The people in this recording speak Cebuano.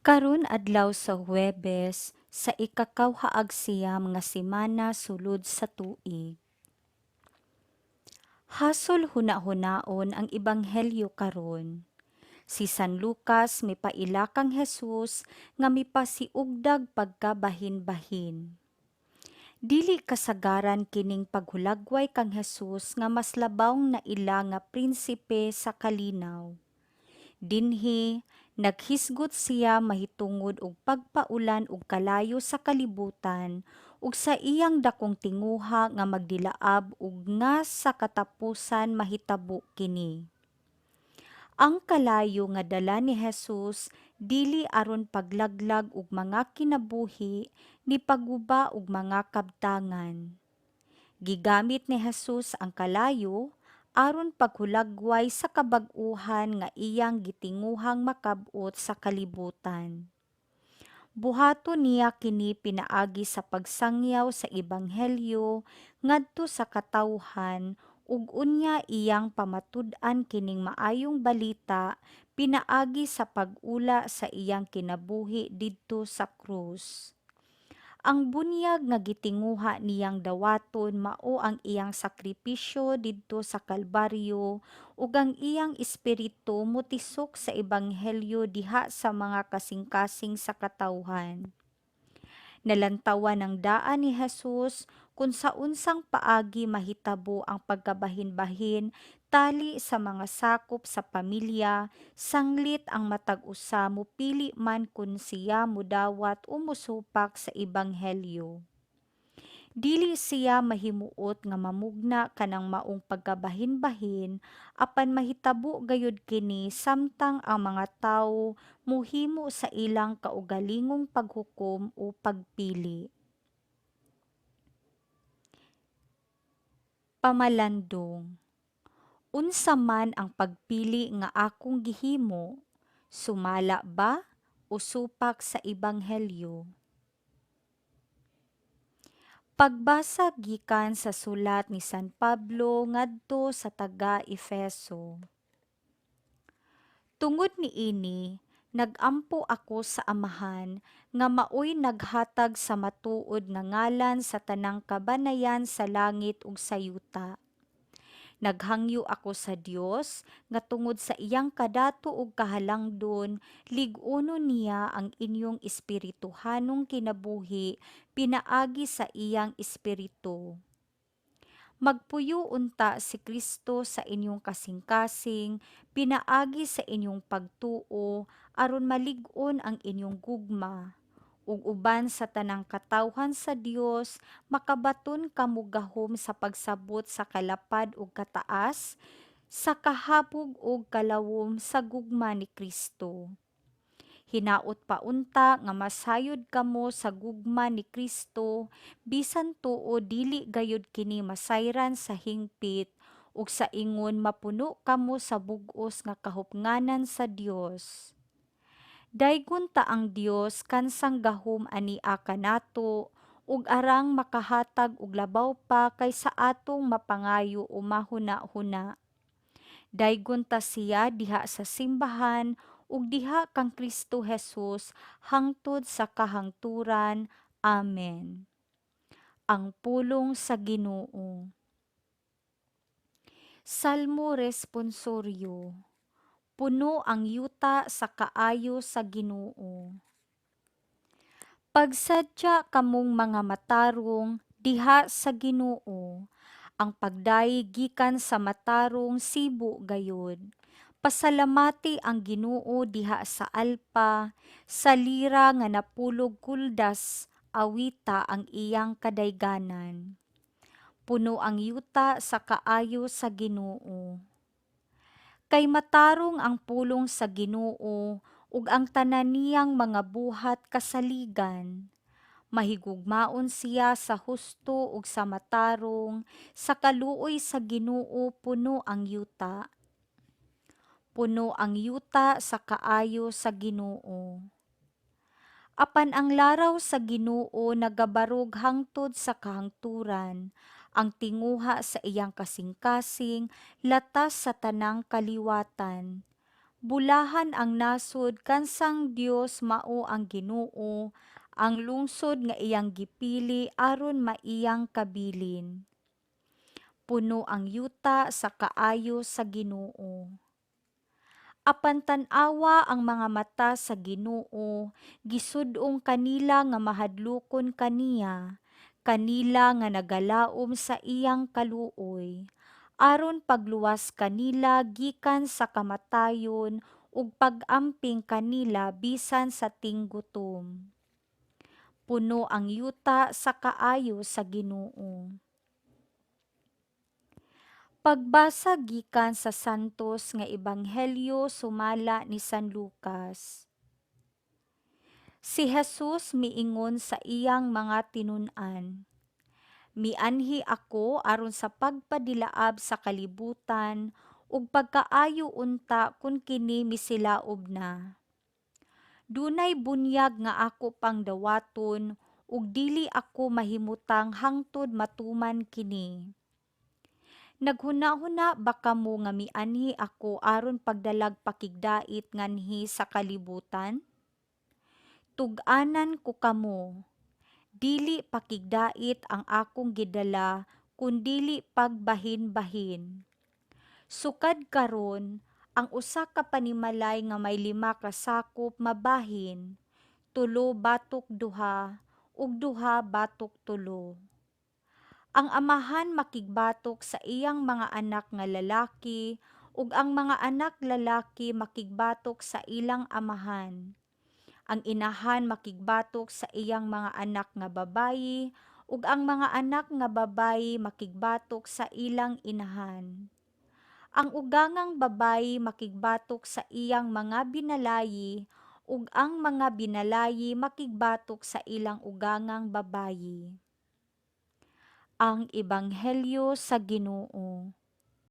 Karon adlaw sa Huwebes sa ikakawhaag 9 nga semana sulod sa tuig. Hasol hunahunaon ang ebanghelyo karon. Si San Lucas mipaila kang Jesus nga mipasiugdag pagkabahin-bahin. Dili kasagaran kining paghulagway kang Jesus nga mas labaw naila nga prinsipe sa kalinaw. Dinhi naghisgot siya mahitungod og pagpaulan og kalayo sa kalibutan ug sa iyang dakong tinguha nga magdilaab ug nga sa katapusan mahitabo kini. Ang kalayo nga dala ni Jesus dili aron paglaglag og mga kinabuhi ni pagguba og mga kabtangan. Gigamit ni Jesus ang kalayo aron paghulagway sa kabag-ohan nga iyang gitinguhang makab-ot sa kalibutan. Buhaton niya kini pinaagi sa pagsangyaw sa ebanghelyo ngadto sa katawhan ug unya iyang pamatud-an kining maayong balita pinaagi sa pag-ula sa iyang kinabuhi didto sa krus. Ang bunyag nga gitinguha niyang dawaton mao ang iyang sakripisyo didto sa Kalbaryo ug ang iyang espiritu motisok sa ebanghelyo diha sa mga kasing-kasing sa katawhan. Nalantawan ang daan ni Jesus kung sa unsang paagi mahitabo ang pagkabahin-bahin tali sa mga sakop sa pamilya sanglit ang matag usa mopili man kun siya modawat o mosupak sa ebanghelyo. Dili siya mahimuot nga mamugna kanang maong pagkabahin-bahin, apan mahitabo gayud kini samtang ang mga tawo mohimo sa ilang kaugalingong paghukom o pagpili. Pamalandong. Unsa man ang pagpili nga akong gihimo, sumala ba o supak sa ebanghelyo? Pagbasa gikan sa sulat ni San Pablo ngadto sa taga-Efeso. Tungod niini, nag-ampo ako sa Amahan nga maoy naghatag sa matuod nga ngalan sa tanang kabanayan sa langit ug sa yuta. Naghangyo ako sa Dios nga tungod sa iyang kadato ug kahalangdon, lig-unon niya ang inyong espirituhanong kinabuhi pinaagi sa iyang Espiritu. Magpuyo unta si Kristo sa inyong kasing-kasing pinaagi sa inyong pagtuo aron malig-on ang inyong gugma ug uban sa tanang katawhan sa Dios makabaton kamo gahom sa pagsabot sa kalapad ug kataas, sa kahabog ug kalawom sa gugma ni Kristo. Hinaot pa unta nga masayod kamo sa gugma ni Kristo bisan tuo dili gayud kini masayran sa hingpit, ug sa ingon mapuno kamo sa bug-os nga kahupnganan sa Dios. Daygon ta ang Dios kansang gahom ania kanato ug arang makahatag og labaw pa kaysa atong mapangayo o mahuna-huna. Daygon ta siya diha sa simbahan ug diha kang Kristo Jesus hangtod sa kahangturan. Amen. Ang pulong sa Ginoo. Salmo responsoryo. Puno ang yuta sa kaayo sa Ginoo. Pagsadya kamong mga matarong diha sa Ginoo, ang pagdayeg gikan sa matarong sibo gayud. Pasalamati ang Ginoo diha sa alpa, sa lira nga napulog kuldas, awita ang iyang kadayganan. Puno ang yuta sa kaayo sa Ginoo. Kay matarong ang pulong sa Ginoo ug ang tanan niyang mga buhat kasaligan. Mahigugmaon siya sa husto ug sa matarong, sa kaluoy sa Ginoo puno ang yuta. Puno ang yuta sa kaayo sa Ginoo. Apan ang laraw sa Ginoo nagabarog hangtod sa kahangturan, ang tinguha sa iyang kasing-kasing latas sa tanang kaliwatan. Bulahan ang nasod kansang Dios mao ang Ginoo, ang lungsod nga iyang gipili aron maiyang kabilin. Puno ang yuta sa kaayo sa Ginoo. Apan tan-awa ang mga mata sa Ginoo, gisud-ong kanila nga mahadlokon kaniya, kanila nga nagalaom sa iyang kaluoy, aron pagluwas kanila gikan sa kamatayon ug pag-amping kanila bisan sa tinggutom. Puno ang yuta sa kaayo sa Ginoo. Pagbasa gikan sa Santos nga Ebanghelyo sumala ni San Lucas. Si Jesus miingon sa iyang mga tinun-an, "Mianhi ako aron sa pagpadilaab sa kalibutan ug pagkaayo unta kun kini misilaob na. Dunay bunyag nga ako pang dawaton ug dili ako mahimutang hangtod matuman kini. Naghunahuna ba kamo nga mianhi ako aron pagdalag pakigdait nganhi sa kalibutan? Tug-anan ko kamo, dili pakigdait ang akong gidala kundili pagbahin-bahin. Sukad karon, ang usa ka panimalay nga may 5 ka sakop mabahin, 3 batok 2 ug 2 batok 3. Ang amahan makigbatok sa iyang mga anak nga lalaki ug ang mga anak lalaki makigbatok sa ilang amahan. Ang inahan makigbatok sa iyang mga anak nga babayi ug ang mga anak nga babayi makigbatok sa ilang inahan. Ang ugangang babayi makigbatok sa iyang mga binalayi ug ang mga binalayi makigbatok sa ilang ugangang babayi." Ang Ebanghelyo sa Ginoo.